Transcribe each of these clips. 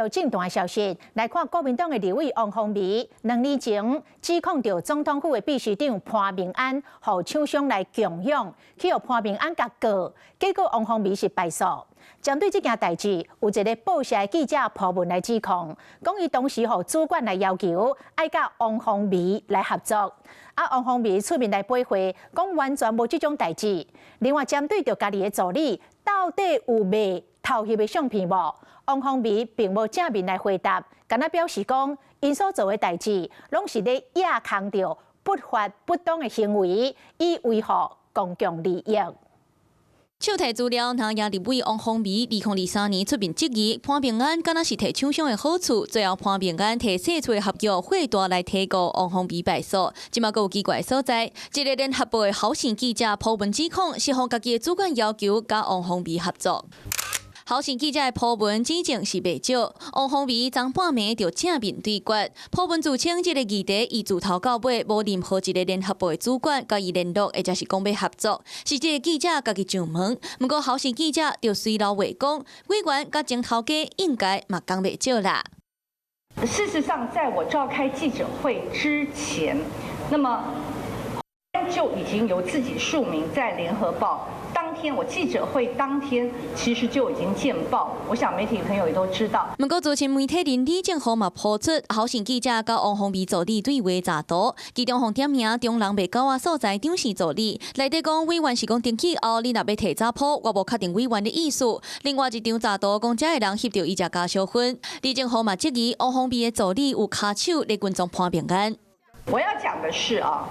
續政壇的消息，來看國民黨的立委王鴻薇，2年前指控著總統府的秘書長潘孟安，予廠商來強養，去予潘孟安共告，結果王鴻薇是敗訴。針對這件代誌，有一个報社的記者 po 文來指控，講伊當時予主管來要求，愛佮王鴻薇來合作。啊，王鴻薇出面來駁回，講完全無這種代誌。另外，針對著家己的助理，到底有賣偷翕的相片無？王鴻薇並無正面來回答，干焦表示講，𪜶所做的代誌，攏是咧掖空著不法不當的行為，以維護公共利益。手提資料，南亞立委王鴻薇2023年出面質疑潘孟安，敢若是提廠商的好處，最後潘孟安提釋出的合約貨單來提告王鴻薇敗訴。這馬閣有奇怪的所在，這个聯合報的侯姓記者 po 文指控，是予家己的主管要求佮王鴻薇合作。侯姓記者的 po 文指證是袂少，王鴻薇昨半暝就正面對決。po 文自稱這个議題，伊自頭到尾無任何一个聯合報的主管佮伊聯絡，或者是講欲合作，是這个記者家己上門。毋過侯姓記者就隨摎話講，委員佮前頭家應該嘛仝袂少啦。事實上，在我召開記者會之前，那麼就已經由自己署名在聯合報。當天我記者會當天，其實就已經見報，我想媒體朋友也都知道。毋過，資深媒體人李正皓嘛 po 出侯姓記者佮王鴻薇助理對話截圖，其中予點名中人賣狗仔所在張姓助理，內底講委員是講登記後，你若欲提早鋪，我無確定委員的意思。另外一張截圖講這个人翕著伊食咖燒薰，李正皓嘛質疑王鴻薇的助理有跤手咧跟蹤潘孟安。我要講的是啊，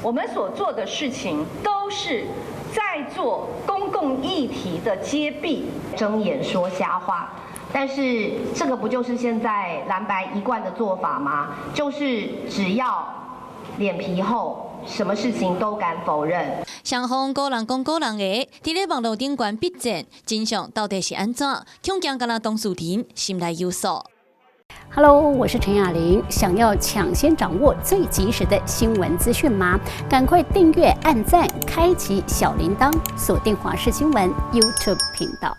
我們所做的事情都是在做公共議題的揭弊，睜眼說瞎話，但是這個不就是現在藍白一貫的做法嗎？就是只要臉皮厚，什麼事情都敢否認。雙方各人講各人的，佇咧網路頂懸筆戰，真相到底是按怎？恐驚干焦當事人心內有數。 Hello，我是陳雅玲。想要搶先掌握最及時的新聞資訊嗎？趕快訂閱、按讚、開啟小鈴鐺，鎖定華視新聞 YouTube 頻道。